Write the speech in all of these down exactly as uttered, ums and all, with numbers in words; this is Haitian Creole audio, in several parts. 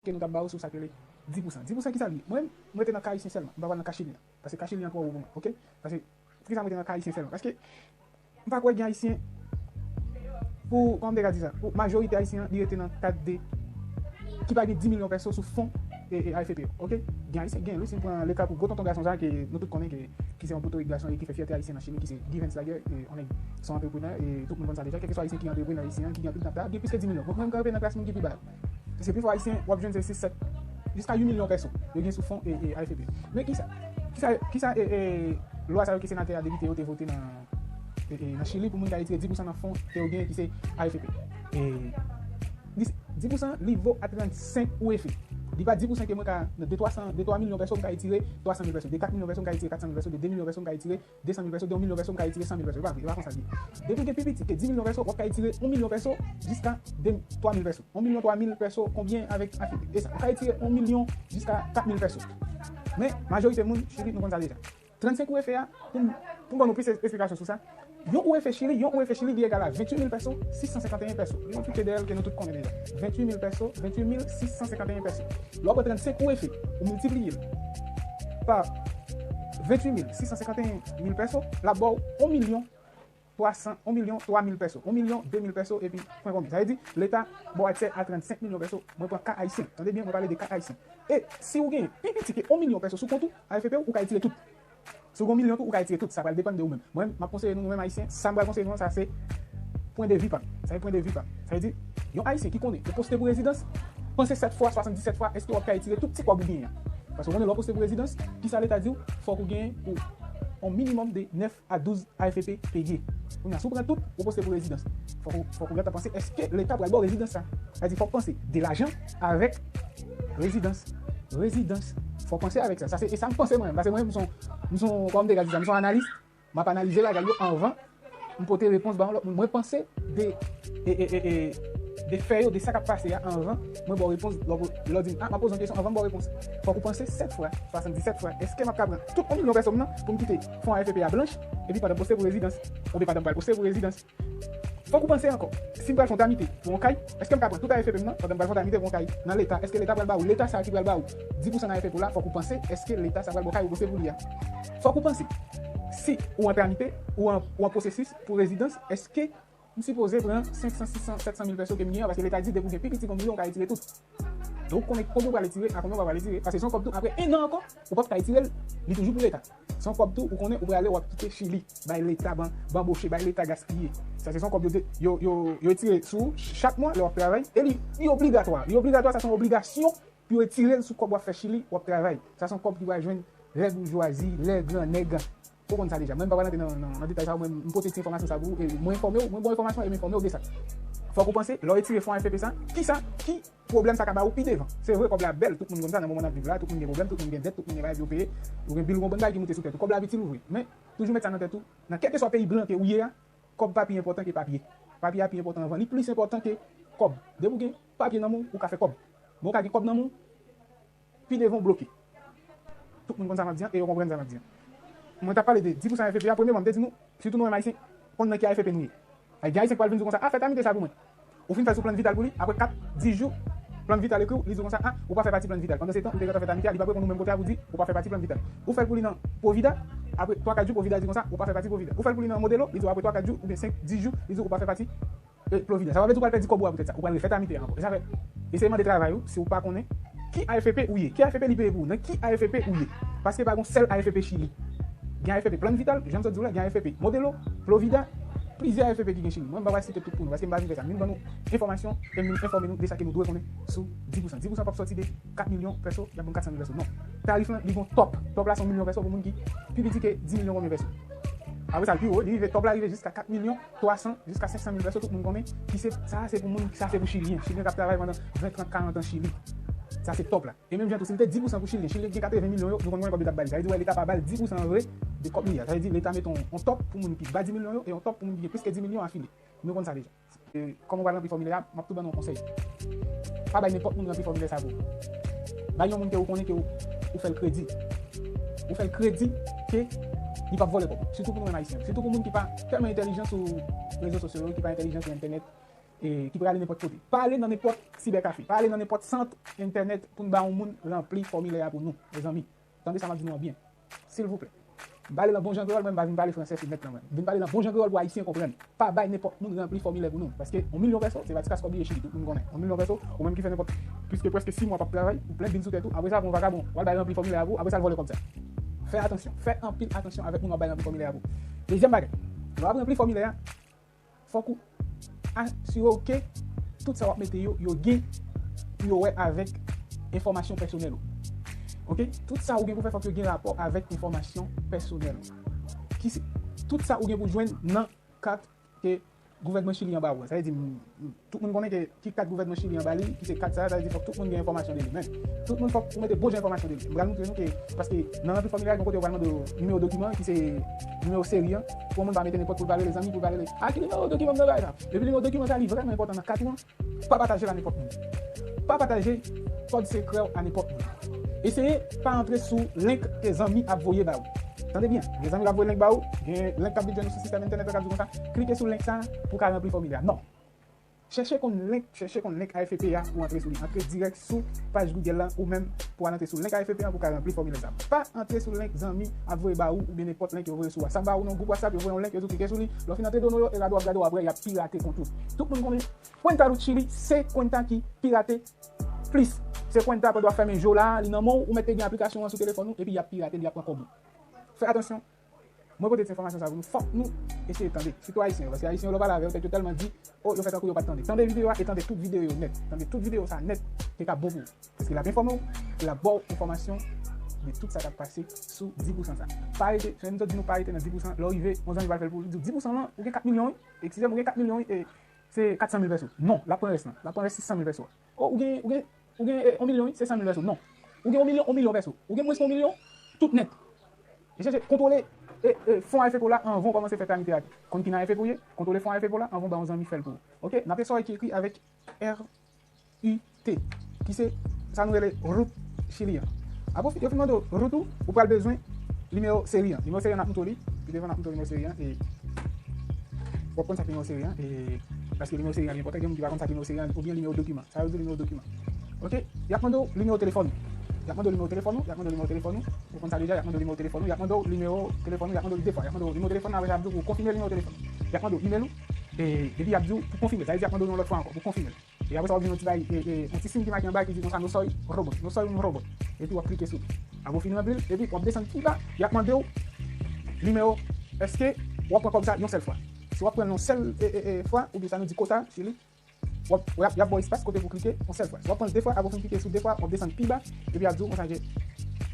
ke nou t ap ba w sou sa k rele dis pousan. Dis pousan ki sa l ye? Mwen menm, m rete nan ka ayisyen sèlman. M pa pral nan ka chilyen. Paske ka chilyen an twò wo pou mwen, oke? Paske, poukisa m rete nan ka ayisyen sèlman? Paske m pa kwè gen ayisyen, pou, kòman m te ka di sa? Pou majorite ayisyen an, li rete nan kad de, ki pa gen dis milyon pèso sou fon e, e A F P yo, oke? Gen ayisyen, gen, wi, si n pran le ka pou gwo tonton gason sa, ke nou tout konnen ke, ki se yon potorik gason e ki fè fyète ayisyen nan Chili, ki se Givens Laguerre, e, yon nèg, se yon antreprenè, e tout moun konn sa deja, kèlkeswa ayisyen ki antreprenè ayisyen, ki gen anpil nan ta, gen plis ke dis milyon. Bon, mwen, m kanpe nan klas moun ki pi ba yo. Se pi fò ayisyen w ap jwenn se sis, sèt, jiska uit milyon pèso yo gen sou fon e, e, A F P. Men kisa? Kisa, kisa e, e, lwa sa yo ke senatè a, depite yo te vote nan, e, e, nan Chili pou moun ka retire dis pousan nan fon ke yo genyen ki se A F P? E, dis, dis pousan li vo a trannsenk U F. Li pa dis pousan ke mwen ka, nan de twa san, de twa milyon pèso, m ka retire twa san mil pèso. De kat milyon pèso, m ka retire kat san mil pèso. De de milyon pèso, m ka retire de san mil pèso, de yon milyon pèso, m ka retire san mil pèso. E pa vre, e pa konsa l ye. Depi w gen pi piti ke dis milyon pèso, w ap ka retire yon milyon pèso jiska de, twa mil pèso. Yon milyon, twa mil pèso, konbyen avèk afili? E sa, w ka retire yon milyon jiska kat mil pèso. Men, majorite moun, Chili, nou konn sa deja. Trannsenk U F a, pou m, pou m ban nou plis esplikasyon sou sa, yon U F Chili, yon U F Chili, li egal a venntuit mil pèso, sis san senkanteyen pèso. Li yon ti T D L ke nou tout konnen deja. Venntuit mil pèso, venntuit mil sis san senkanteyen pèso. Lè w pran trannsenk U F, ou miltipliye l pa venntuit mil sis san senkanteyen mil pèso, l ap ba w yon milyon twa san, yon milyon twa mil pèso, yon milyon de mil pèso, epi pwen konbyen. Sa vle di, Leta ba w aksè a trannsenk milyon pèso, mwen pran ka ayisyen. Tande byen, mwen pale de ka ayisyen. E si w gen pi piti ke yon milyon pèso sou kont ou, A F P w, ou ka retire tout. Si w gen yon milyon tou, ou ka retire tout. Sa pral depann de ou menm. Mwen, m ap konseye nou, nou menm ayisyen, sa m pral konseye nou an, sa se pwen de vi pa m. Sa se pwen de vi pa m. Sa vle di, yon ayisyen ki konnen ou poste pou rezidans, panse sèt fwa, swasanndisèt fwa, èske w ap ka retire tout ti kòb ou genyen an? Paske w konnen lè w poste pou rezidans, kisa Leta di w? Fòk ou gen pou yon minimòm de nèf a douz A F P peye. Kounye a, si w pran tout, ou poste pou rezidans. Fòk ou, fòk ou gentan panse, èske Leta pral ba w rezidans sa? Sa vle di, fòk panse de lajan avèk rezidans. Rezidans. Fòk panse avèk sa. Sa se, e sa m panse mwen menm. Paske mwen, m son, m son, kòman m te ka di sa? M son analis. M ap analize bagay yo anvan m pote repons ba yon lòt moun. Mwen panse de, e, e, e, e, de fè yo, de sa k ap pase a anvan mwen ba w repons. Lè w, lè w di m, a, m ap poze yon kesyon anvan m ba w repons. Fòk ou panse sèt fwa, swasanndisèt fwa. Èske m ap ka pran tout yon milyon pèso m nan pou m kite fon A F P a blanch, epi pandan m poste pou rezidans, oubyen pandan m pral poste pou rezidans? Fòk ou panse ankò. Si m pral fè yon tramite pou yon kay, èske m ka pran tout A F P m nan pandan m pral fè yon tramite pou yon kay nan Leta? Èske Leta pral ba ou, Leta sa a ki pral ba ou dis pousan nan A F P w la, fòk ou panse, èske Leta sa pral ba w kay ou poste pou li a? Fòk ou panse, si ou an tramite, ou an, ou an pwosesis pou rezidans, èske m sipoze pran senk san, sis san, sèt san mil pèso ke m genyen an, paske Leta di depi w gen pi piti ke yon milyon, ou ka retire tout. Donk, ou konnen konbyen w pral retire, a konbyen w pa pral retire. Paske se yon kòb tou, apre en an ankò, ou p ap ka retire l, li toujou pou Leta. Se yon kòb tou, ou konnen ou prale, w ap kite Chili, bay Leta ban, banboche, bay Leta gaspiye. Sa se yon kòb yo, yo, yo, yo retire sou ou chak mwa lè w ap travay. E li, li obligatwa. Li obligatwa, sa se yon obligasyon pou yo retire l sou kòb w ap fè Chili, w ap travay. Sa se yon kòb ki pral jwenn lè boujwazi, lè gran nèg. Ou konn sa deja. Mwen, m pa pral antre nan, nan, nan detay sa yo, mwen, m pote ti enfòmasyon sa pou ou, e mwen enfòme w, mwen ba w enfòmasyon, e m enfòme w de sa. Fòk ou panse, lè w retire fon A F P sa, kisa, ki pwoblèm sa ka ba ou pi devan? Se vre, kòb la bèl, tout moun konn sa, nan moman n ap viv la, tout moun gen pwoblèm, tout moun gen dèt, tout moun gen bagay pou yo peye, ou gen bil, ou gen bagay ki moute sou tèt ou, kòb la itil ou vre. Men, toujou met sa nan tèt ou, nan kèlkeswa peyi blan ke ou ye a, kòb pa pi enpòtan ke papye. Papye a pi enpòtan anvan, li plis enpòtan ke kòb. Depi w gen papye nan men w, ou ka fè kòb. Men w ka gen kòb nan men w, pi devan w bloke. Tout moun konn sa m ap di an e yo konprann sa m ap di an. Mwen t ap pale de dis pousan A F P a, premyèman, m te di nou, sitou nou menm Ayisyen, konn nan ki A F P nou ye. Ay, gen Ayisyen k pral vin di w konsa, a, fè tramite sa pou mwen. Ou fin fè l sou Plan Vital pou li, apre kat, dis jou, Plan Vital ekri w, li di w konsa, a, ou pa fè pati Plan Vital. Pandan se tan, ou te gentan fè tramite a, li pa pral konn ou menm kote a pou di, ou pa fè pati Plan Vital. Ou fè l pou li nan Provida, apre twa kat jou, Provida di konsa, ou pa fè pati Provida. Ou fè l pou li nan Modelo, li di w apre twa kat jou, oubyen senk, dis jou, li di w ou pa fè pati e, Plovida. Sa pa vle di w pral pèdi kòb ou a poutèt sa. Ou pral refè tramite a ankò. E sa fè, eseye mande travay ou, si w pa konnen ki A F P ou ye, ki A F P li peye pou ou, nan ki A F P ou ye. Paske pa gon sèl A F P Chili. Gen A F P Plan Vital, jan m sot di w la, gen A F P Modelo, Plovida, plizyè A F P ki gen Chili. Mwen, m pa pral site tout pou nou, paske m pa vin fè sa. M vin ban nou enfòmasyon, e m vin enfòme nou de sa ke nou dwe konnen sou dis pousan. Dis pousan p ap sòti de kat milyon pèso, y ap ban m kat san mil pèso. Non. Tarif lan, li gon tòp. Tòp la se yon milyon pèso pou moun ki pi piti ke dis milyon konbyen pèso. Apre sa, l pi wo, li rive, tòp la rive jiska kat milyon twa san, jiska senk san mil pèso, tout moun konnen ki se, sa se pou moun, sa se pou Chilyen. Chilyen k ap travay pandan ven, trant, karant an Chili. Sa se tòp la. E menm jan tou, si l te dis pousan pou Chilyen, Chilyen ki gen katreven milyon yo, nou konn konnen kòb Leta ap ba li. Sa vle di, wè, Leta pa ba l dis pousan vre de kòb li a. Sa vle di, Leta mete yon, yon tòp pou moun ki ba dis milyon yo e yon tòp pou moun ki gen plis ke dis milyon afile. Nou konn sa deja. E, kòm ou pral ranpli fòmilè a, m ap tou ban nou yon konsèy. Pa bay nenpòt moun ranpli fòmilè sa pou ou. Bay yon moun ke ou konnen ke ou, ou fè l kredi. Ou fè l kredi ke li p ap vòlè kòb ou. Sitou pou nou menm Ayisyen. Sitou pou moun ki pa tèlman entèlijan sou rezo sosyo yo, ki pa entèlijan sou entènèt. e ki prale nenpòt kote. Pa ale nan nenpòt sibèkafe, pa ale nan nenpòt sant entènèt pou n ba yon moun ranpli fòmilè a pou nou, mezanmi. Tande sa m ap di nou an byen, silvouplè. M pale nan bon jan kreyòl, mwen m pa vin pale fransè sou nèt lan mwen. M vin pale nan bon jan kreyòl pou Ayisyen konprann. Pa bay nenpòt moun ranpli fòmilè pou nou. Paske yon milyon pèso, se pa ti kas kòb li ye Chili, tout moun konnen. Yon milyon pèso, ou menm ki fè nenpòt, pliske prèske sis mwa p ap travay, ou plen bin sou tèt ou, apre sa, pou yon vagabon, w al bay ranpli fòmilè a pou ou, apre sa, l vòlè kòb sa. Fè atansyon, fè anpil atansyon avèk moun w ap bay ranpli fòmilè a pou ou. Dezyèm bagay, lè w ap ranpli fòmilè a, fòk ou asire w ke tout sa w ap mete yo, yo gen pou yo wè avèk enfòmasyon pèsonèl ou. Oke? Tout sa ou gen pou fè, fòk yo gen rapò avèk enfòmasyon pèsonèl ou. Ki se, tout sa ou gen pou jwenn nan kat ke gouvènman Chili an ba ou. Sa vle di, m, m, tout moun konnen ke ki kat gouvènman Chili an ba li, ki se kat sa, sa vle di fòk tout moun gen enfòmasyon de li. Men, tout moun fòk ou mete bon jan enfòmasyon de li. M pral montre nou ke, paske nan ranpli fòmilè a, gen kote yo pral mande w nimewo dokiman, ki se nimewo seri an, pou yon moun pa mete nenpòt pou l pa rele zanmi, pou l pa rele, "A, ki nimewo dokiman m nan bagay sa?" Epi nimewo dokiman sa, li vrèman enpòtan nan kat ou an, pa pataje l a nenpòt moun. Pa pataje kòd sekrè w a nenpòt moun. Eseye pa antre sou link ke zanmi ap voye ba ou. Tande byen, gen zanmi k ap voye link ba ou, gen link k ap vin jwenn ou sou sistèm entènèt la k ap di konsa, klike sou link sa pou w ka ranpli fòmilè a. Non. Chèche konn link, chèche konn link A F P a pou antre sou li. Antre dirèk sou paj Google la ou menm pou al antre sou link A F P a pou w ka ranpli fòmilè sa. Pa antre sou link zanmi ap voye ba ou oubyen nenpòt link yo voye sou WhatsApp ba ou nan gwoup WhatsApp, yo voye yon link, yo di w klike sou li. Lè w fin antre do nou yo, e la w ap gade w ap wè y ap pirate kont ou. Tout moun konnen Cuenta Root Chili se Cuenta ki pirate plis. Se Cuenta pandan w ap fèmen je w la, li nan men w, ou mèt te gen aplikasyon an sou telefòn ou, epi y ap pirate l, y ap pran kòb ou. Fè atansyon. Mwen pote ti enfòmasyon sa pou nou. Fòk nou eseye tande. Sitou Ayisyen yo, paske Ayisyen yo, lè w pale avè yo, tèt yo tèlman di, o, yo fè tankou yo pa t tande. Tande videyo a e tande tout videyo yo nèt. Tande tout videyo sa nèt, se ka bon pou ou. Paske l ap enfòme w, l ap ba w enfòmasyon de tout sa k ap pase sou dis pou san sa. Pa rete, se menm jan m di nou pa rete nan dis pou san, lè w rive, yon zanmi pral fè l pou ou, li di w dis pou san lan, ou gen kat milyon, wi. Eskize m, ou gen kat milyon, wi, e se kat san mil pèso. Non, l ap pran rès lan. L ap pran rès sis san mil pèso a. O, ou gen, ou gen, ou gen, e, yon milyon, wi, se san mil pèso. Non. Ou gen yon milyon, yon milyon pèso. Ou gen mwens ke yon milyon, tout nèt. E chèche kontwole, e, e, fon A F P w la anvan w kòmanse fè tramite a tou. Konn ki nan A F P w ye, kontwole fon A F P w la anvan w ba yon zanmi fè l pou ou. Oke? N ap eseye ki ekri avèk R U T, ki se sa nou rele root Chili an. Apre yo fin mande w root ou, ou pral bezwen nimewo seri an. Nimewo seri an n ap montre w li. Pi devan n ap montre w nimewo seri an. E w ap konn sa ki nimewo seri an. E paske nimewo seri an byen enpòtan, gen moun ki pa konn sa ki nimewo seri an oubyen nimewo dokiman. Sa yo di nimewo dokiman. Oke? Y ap mande w nimewo telefòn ou. Y ap mande w nimewo telefòn ou. Y ap mande w nimewo telefòn ou. Ou konn sa deja, y ap mande w nimewo telefòn ou. Y ap mande w nimewo telefòn ou. Y ap mande w de fwa. Y ap mande w nimewo telefòn, apre sa y ap di w pou w konfime nimewo telefòn. Y ap mande w imèl ou. E epi y ap di w pou konfime. Sa vle di y ap mande w yon lòt fwa ankò pou konfime. E apre sa w ap jwenn yon ti bay, e, e, yon ti siy ki make anba ki di konsa nou sòy robot. Nou sòy yon robot. Epi w ap klike sou li. Apre w fin ranpli l, epi w ap desann pi ba, y ap mande w nimewo, èske w ap pran kòb sa yon sèl fwa. Si w ap pran l yon sèl, e, e, e, fwa, oubyen sa nou di kota Chili, w ap, w ap, y ap ba w espas kote pou klike yon sèl fwa. Si w ap pran l de fwa, apre w fin klike sou de fwa, w ap desann pi ba, epi y ap di w konsa ke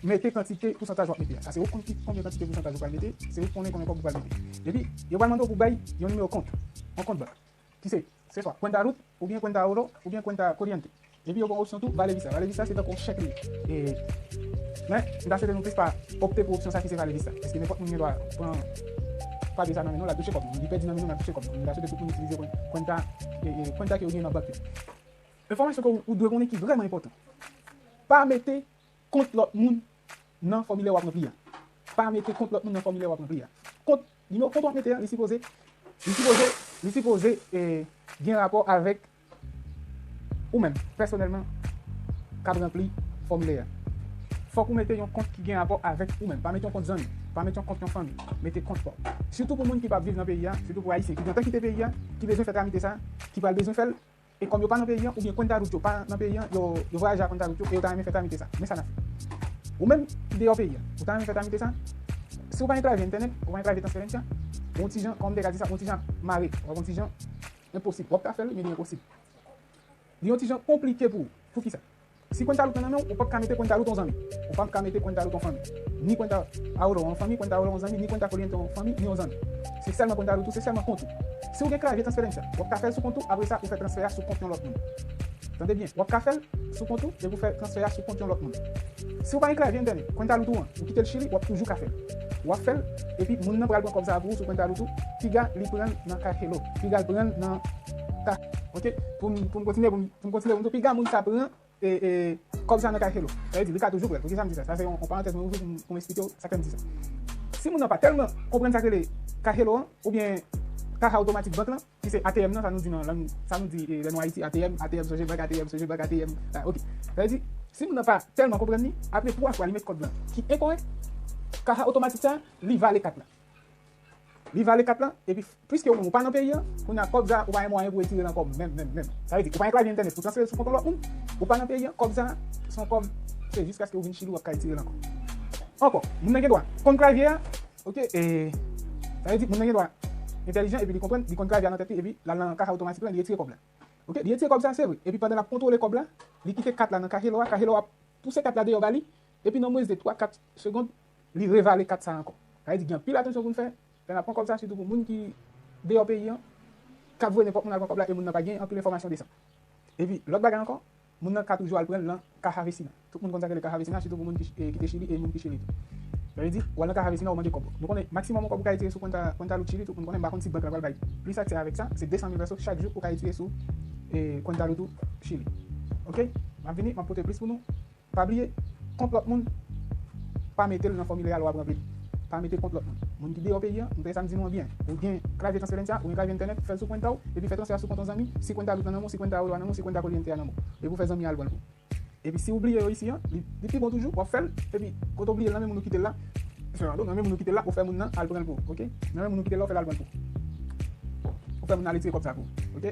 mete kantite pousantaj w ap mete a. Sa se ou k konn ki, konbyen kantite pousantaj ou pral mete, se ou k konnen konbyen kòb ou pral mete. Epi, yo pral mande w pou bay yon nimewo kont, yon kont bank. Ki se, se swa Cuenta Root, oubyen Cuenta Ahorro, oubyen Cuenta Corriente. Epi yo gen yon opsyon tou, Vale Vista. Vale Vista se tankou yon chèk li ye. E, men, m ta swete nou plis pa opte pou opsyon sa ki se Vale Vista. Paske nenpòt moun gen dwa pran papye sa nan men nou, l ap touche kòb nou. Li pèdi nan men nou, l ap touche kòb nou. M ta swete tout moun itilize Cuen-, Cuenta, e, e, Cuenta ke yo gen nan bank yo. Enfòmasyon ke ou, ou dwe konnen ki vrèman enpòtan. Pa mete kont lòt moun nan fòmilè w ap ranpli a. Pa mete kont lòt moun nan fòmilè w ap ranpli a. Kont, nimewo kont w ap mete a, li sipoze, li sipoze, li sipoze, e, gen rapò avèk ou menm, pèsonèlman, k ap ranpli fòmilè a. Fòk ou mete yon kont ki gen rapò avèk ou menm. Pa mete yon kont zanmi, pa mete yon kont yon fanmi. Mete kont pa w. Sitou pou moun ki p ap viv nan peyi a, sitou pou Ayisyen ki gentan kite peyi a, ki bezwen fè tramite sa, ki pral bezwen fè l, e kòm yo pa nan peyi an, oubyen Cuenta Root yo pa nan peyi an, yo, yo vwayaje a Cuenta Root yo, e yo ta renmen fè tramite sa. Men sa n ap fè. Ou menm ki deyò peyi an, ou ta renmen fè tramite sa? Si w pa gen travay entènèt, ou pa gen travay transferencia, ou yon ti jan, kòm m te ka di sa, ou yon ti jan mare, w ap yon ti jan enposib. W ap ka fè l, men li enposib. Li yon ti jan konplike pou ou. Poukisa? Si Cuenta Root nan nan men w, ou p ap ka mete Cuenta Root yon zanmi. Ou p ap ka mete Cuenta Root yon fanmi. Ni Cuenta Ahorro yon fanmi, Cuenta Ahorro yon zanmi, ni Cuenta Corriente yon fanmi, ni yon zanmi. Se sèlman Cuenta Root ou, se sèlman kont ou. Si w gen klavye transferencia, w ap ka fè l sou kont ou, apre sa, ou fè transfè a sou kont yon lòt moun. Tande byen, w ap ka fè l sou kont ou, epi w fè transfè a sou kont yon lòt moun. Si w pa gen klavye entènèt, Cuenta Root ou an, ou kite l Chili, w ap toujou ka fè l. W ap fè l, epi moun nan pral pran kòb sa a pou ou sou Cuenta Root ou, piga li pran l nan Cajero, piga l pran l nan ka-, oke, pou m, pou m kontinye, pou m, pou m kontinye, pou m di w, piga moun sa pran e, e, kòb sa nan Cajero. Sa vle di, li ka toujou pran l. Poukisa m di sa? Sa se yon, yon parantèz mwen ouvri pou m, pou m eksplike w sa k fè m di sa. Si moun nan pa tèlman konprann sa k rele Cajero an, oubyen Caja Automatic Bank lan, ki se A T M nan, sa nou di nan lang, sa nou di, eh, lè nou Ayiti, A T M, A T M, Sogebank, A T M, Sogebank, A T M. Ah, ok. Sa vle di, si moun nan pa tèlman konprann li, apre twa fwa li met kòd lan ki enkorèk, Caja Automatic sa, li vale kat la. Li vale kat lan, epi piske ou menm ou pa nan peyi an, kounye a kòb sa, ou pa gen mwayen pou retire l ankò menm, menm, menm. Sa vle di, ou pa gen klavye entènèt pou transfere sou kont yon lòt moun, ou pa nan peyi an, kòb sa, se yon kòb, se jiskaske ou vin Chili, w ap ka retire l ankò. Ankò, moun nan gen dwa konn klavye a, ok, e, sa vle di, moun nan gen dwa entèlijan, epi li konprann, li konn klavye a nan tèt li, epi l al nan Caja Automatic lan, li retire kòb la. Ok, li retire kòb sa, se vre. Epi pandan l ap kontwole kòb la, li kite kat la nan kajelo a, kajelo a ap pouse kat la deyò ba li, epi nan mwens de twa, kat segond, li revale kat sa ankò. Sa vle di, gen anpil atansyon pou n fè lè n ap pran kòb sa, sitou pou moun ki deyò peyi an, k ap voye nenpòt moun al pran kòb la, e moun nan pa gen anpil enfòmasyon de sa. Epi, lòt bagay ankò, moun nan ka toujou al pran l nan Caja Vecina. Tout moun konn sa k rele Caja Vecina, sitou pou moun ki, eh, kite Chili e moun ki Chili tou. Sa vle di, w al nan Caja Vecina, ou mande kòb. Nou konnen maksimòm yon kòb ou ka retire sou konta, konta lout Chili, tout moun konnen, m pa konn si bank la pral bay plis aksè avèk sa, se de san mil peso chak jou ou ka retire sou, eh, konta lout ou Chili. Ok? M ap vini, m ap pote plis pou nou. Pa bliye, kont lòt moun, pa mete l nan fòmilè a lè w ap ranpli l. Pa mete kont lòt moun. Moun ki deyò peyi an, m tande sa m di nou an byen. Ou gen klavye Transferencia, ou gen klavye entènèt, fè l sou kwenta w, epi fè transfè a sou kont yon zanmi, si kwenta lout lan nan men w, si kwenta euro a nan men w, si kwenta corriente a nan men w. Epi ou fè zanmi a al pran l pou ou. Epi si ou bliye yo isi an, li, li pi bon toujou, w ap fè l, epi kote w bliye l nan men moun ou kite l la, fè pardon, nan men moun ou kite l la, ou fè moun nan al pran l pou ou, ok? Nan men moun ou kite l la, ou fè l al pran l pou ou. Ou fè moun nan al retire kòb sa pou ou, ok?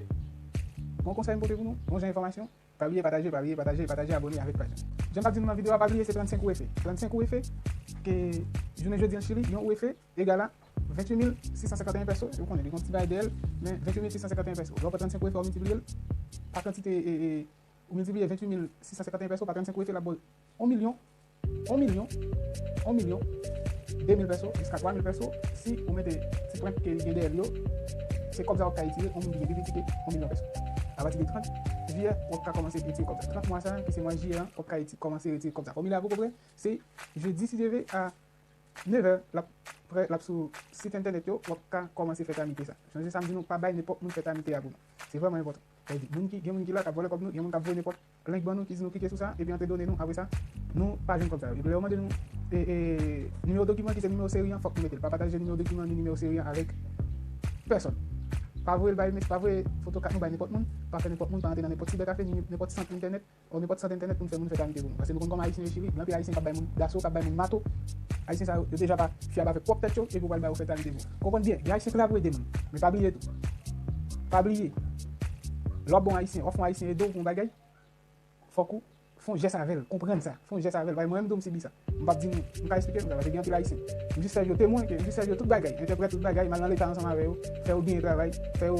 Bon konsèy m pote pou nou, bon jan enfòmasyon. Pa bliye pataje, pa bliye pataje, pataje, abòne avèk paj la. Jan m t ap di nou nan videyo a, pa bliye se trannsenk U F, trannsenk U F, ke jounen jodi an Chili, yon U F egal a venntuit mil sis san senkanteyen peso. Ou konnen, li gen yon ti bagay dèyè l, men venntuit mil sis san senkanteyen peso. Lè w pran trannsenk U F, w miltipliye l pa kantite, e, e, ou miltipliye venntuit mil sis san senkanteyen peso pa trannsenk U F, l ap ba w yon milyon, yon milyon, yon milyon, de mil peso, jiska twa mil peso, si ou mete ti pwen ke li gen dèyè l yo, se kòb sa w ap ka retire, yon moun ki gen pi piti ke yon milyon peso. Apati de trant jiyè, w ap ka kòmanse retire kòb sa. Trant mwa sa, ki se mwa jiyè an, w ap ka reti-, kòmanse retire kòb sa. Fòmilè a poko prè, se jedi, si Dye vle, a nevè, l ap prè, l ap sou sit entènèt yo, w ap ka kòmanse fè tamite sa. Sonje sa m di nou, pa bay nenpòt moun fè tamite a pou nou. Se vrèman enpòtan. Sa vle di, moun ki, gen moun ki la k ap vòlè kòb nou, gen moun k ap voye nenpòt link ban nou ki di nou klike sou sa, epi antre done nou, apre sa, nou pa jwenn kòb sa yo. Epi lè yo mande nou, e, e, nimewo dokiman, ki se nimewo seri an, fòk nou mete l. Pa pataje nimewo dokiman ni nimewo seri an avèk pèsòn. Pa voye l bay mes-, pa voye foto kat nou bay nenpòt moun, pa fè nenpòt moun, pa antre nan nenpòt sibèkafe, ni nenpòt sant entènèt, o nenpòt sant entènèt pou n fè moun fè tamite pou nou. Paske nou konn kòman Ayisyen yo Chili, gen anpil Ayisyen k ap bay moun daso, k ap bay moun mato. Ayisyen sa yo, yo deja pa fyab avèk pwòp tèt yo, epi yo pral ba yo fè tamite pou yo. Konprann byen, gen Ayisyen k la pou ede moun. Men pa bliye tou. Pa bliye. Lè w ap ba yon Ayisyen, w ap fè yon Ayisyen ede w pou yon bagay, fòk ou fè yon jès avè l, konprann sa. Fè yon jès avè l. Paske mwen menm tou m sibi sa. M p ap di nou, m pa eksplike nou sa, paske gen anpil Ayisyen. M jis sèvi yo temwen, ke m jis sèvi yo tout bagay, entèprèt tout bagay, m al nan leta ansanm avè yo, fè yo genyen travay, fè yo,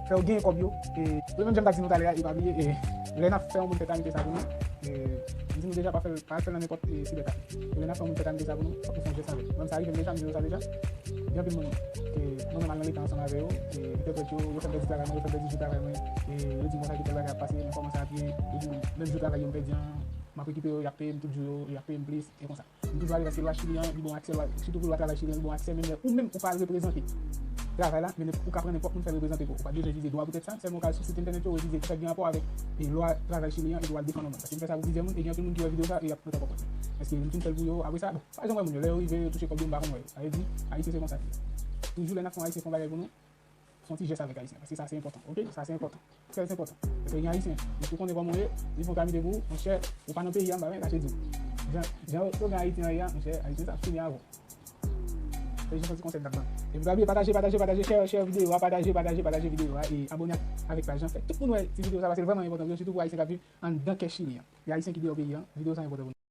fè yo genyen kòb yo. E, menm jan m t ap di nou talè a, e pa bliye, e, lè n ap fè yon moun fè tamite sa pou nou, e, m di nou deja pa fè l, pa al fè l nan nenpòt, e, sibèkafe. E lè n ap fè yon moun fè tamite sa pou nou, fòk nou fè yon jès avè l. Mwen menm sa rive m deja, m di nou sa deja. Gen anpil moun ke mwen menm al nan leta ansanm avè yo, e, entèprèt yo, yo fè m pèdi travay mwen, yo fè m pèdi jou travay mwen, e, yo di m konsa ke tèl bagay ap pase, men kòman sa ap ye, yo di m menm jou travay yo m pèdi an, m ap rekipere yo, y ap peye m tout jou yo, y ap peye m plis, e konsa. M toujou ale paske lwa Chili an, li ba w aksè, lwa, sitou pou lwa travay Chili an, li ba w aksè, menm lè ou menm ou pa al reprezante travay la, men ou ka pran nenpòt moun fè l reprezante pou ou. Ou pa t bezwen vize dwa poutèt sa, sèlman ou ka al sou sit entènèt yo, ou vize sa ki gen rapò avèk, e, lwa travay chilyen an, epi w al defann yon moun. Paske m fè sa pou plizyè moun, e gen anpil moun ki wè videyo sa, e y ap pran tan kòb mwen. Paske m fin fè l pou yo, apre sa, bon, pa janm wè moun yo. Lè yo rive, yo touche kòb yo, m pa konn wè yo. Sa vle di, Ayisyen se konsa. Toujou lè n ap fè yon Ayisyen fè yon bagay pou nou, fè yon ti jès avèk Ayisyen, paske sa se enpòtan, ok? Sa se enpòtan. Trè enpòtan. Paske gen Ayisyen, depi w konnen kòman w ye, li fè yon tamite pou ou, monchè, ou pa nan peyi a, m pa menm kache di w. Jan, jan yo gen Ayiti an ye a, monchè, Ayisyen sa ap fini avè w. Se jis yon ti konsèy m t ap ban. Epi pa bliye pataje, pataje, pataje, share, share videyo a, pataje, pataje, pataje videyo a, e abòne avèk paj lan. Fè tout moun wè ti videyo sa, paske l vrèman enpòtan pou yo, sitou pou Ayisyen k ap viv anndan kè Chili an. E Ayisyen ki deyò peyi an, videyo sa enpòtan pou nou.